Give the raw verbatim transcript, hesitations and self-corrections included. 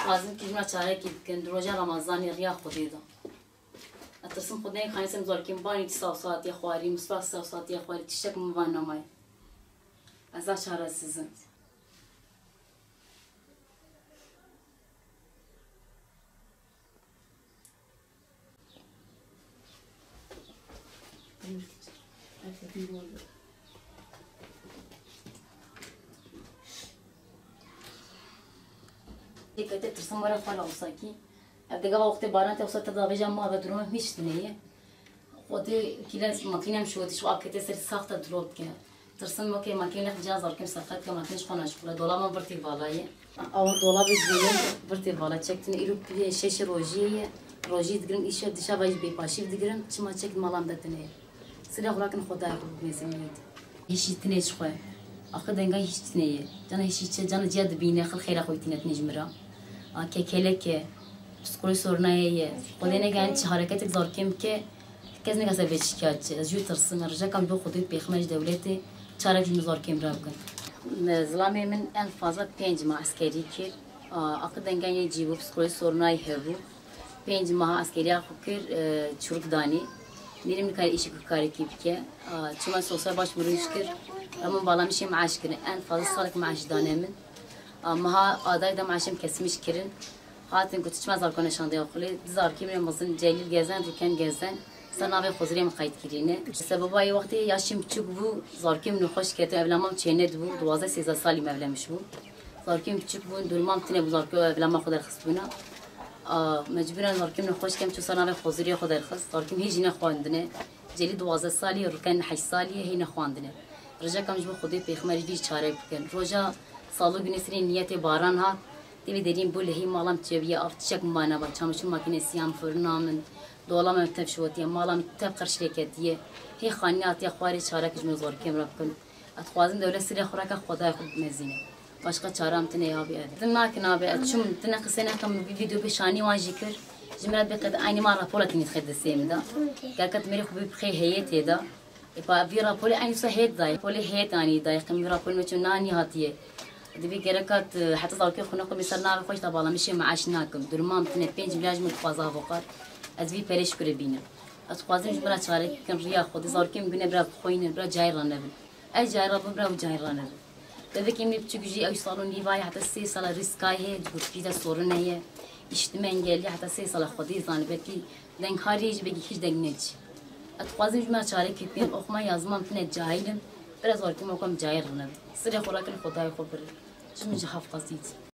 Lazim ki ji me çarekî bikin, di roja Remezanê riya Xwedê de. Ez tirsim Xwedê nexanî ser zarokên banî ti sawsatiya xwarî, miswak sawsatiya xwarî, tiştek min van namaye. Ez a çaresiz im. Dikete tirsim were xwe la wisa kî. Ev digava wextê baran te wisa te davêja ma ve durumê hiç tune ye. Xwedê kîle makînem şotiş û akete ser saxta drop ke. Tirsim weke makîne lex cihaz arkim serqet ke makîne ji xwe naşkule. Dolaba min virtî vala ye. Awa dolabê dînin virtê vala çektin. Îro piyê şeş rojiyê ye. Rojî digirim, îşev dişeva jî bêpaşîv digirim. Çima çek malam de tine ye. Sila xwe rakin Xwedayê xwe bimêzin yêt. Hişî tine ji xwe. Axir denga hiç tine ye. Cana hişî çi, cana ciya dibîne, xil xêra xwe tîne tine ji min ra. A kekeleke, psikolojî sorunayê ye. Xwedê nege yani çi hareketek zarkê bike, kes nega ser vê şikayetçi. Ez jû tirsim, rejekam bo Xwedê pêxme ji dewletê, çarek ji min zarkê min re bikin. Zilamê min en fazla pênc ma eskerî kir. A, aqil denga yê cî bû, psikolojî sorunayê hebû. Pênc maha eskeriya xwe kir, e, çirûk danî. Nîrî min kare îşê ku karekî bike. A, çima sosyal baş mirûj kir. Em min bala min şê meaş kirin. En fazla salek meaş dane min. A, meha adayê de meaşê min kesmiş kirin. Hatin ku tu çima zarkon şandeya xulê. Di zarkê min mezin Celîl Gezen, Rûken Gezen. Ser navê xozirê min qeyd kirîne. Sebeba yê wextê yaşê min biçûk bû, zarkê min nexweş ketin, evlama min çêne dibû, duwazdeh sêzdeh salî min evlemiş bû. Zarkê min biçûk bûn, durma min tine bû, zarkê evlama xwe derxistbûna. A, mecbûren zarkê min xweş kem çû ser navê xozirê xwe derxist. Zarkê min hê jî nexwandine. Celî duwazdeh salî ye, Rûken heşt salî ye, hê nexwandine. Rêjeka min ji bo Xwedê pêxmer ji vî çarek bikin. Roja salo günê sirê niyetê baran hat. Tevî derîn bû lehî mala min çeviye, av çiçek min bana ba. Çamaşır makinesi yan fırına min, dolama min tev şotiye, mala min tev qirş lê ketiye. Hê xaniye hatiye xwarê çarek ji min zarkê min re bikin. Ez dixwazim dewlet sirê xwe reke Xwedayê xwe bimezîne. Başqa çara min tine ya bî ev. Din nakin abi, ez çûm tine qisê nekim, vî vîdeo pêşanî wan jî kir. Ji min re bê qet eynî ma rapola tînî dixê destê min de. Gerket mêrê xwe bê bixê heyetê de. Ê pa vî rapolê eynî wisa heyet dayê. Rapolê heyet anî dayê. Qim vî rapolê me çû nanî hatiye. Divê gereka tu heta zarokê xwe nexwe bê ser navê xwe ji tabalamîşê meaş nakim. Durma min tine pênc milyar ji min dixwaze avokat. Ez vî perê ji kure bînim. Ez dixwazim ji min re çarek bikin riya Xwedê. Zarokê min bine bira bixwînin, bira cayê re nebin. Ez cayê re bim, bira ew cayê re nebin. Bebekê min biçûk jî ew sal û nîvayê heta sê sala rîskayê heye, di gurpî de sorun heye. Îşitme engellî heta sê sala Xwedê zane, belkî dengharî jî belkî hiç deng neçî. Ez dixwazim ji me çarekî bikin, oxuma yazma min tine cahil im, bira zarokê min oxuma cayê re nebin. Sirê xwe rakin Xwedayê xwe birin. Ji min ji haf qasît.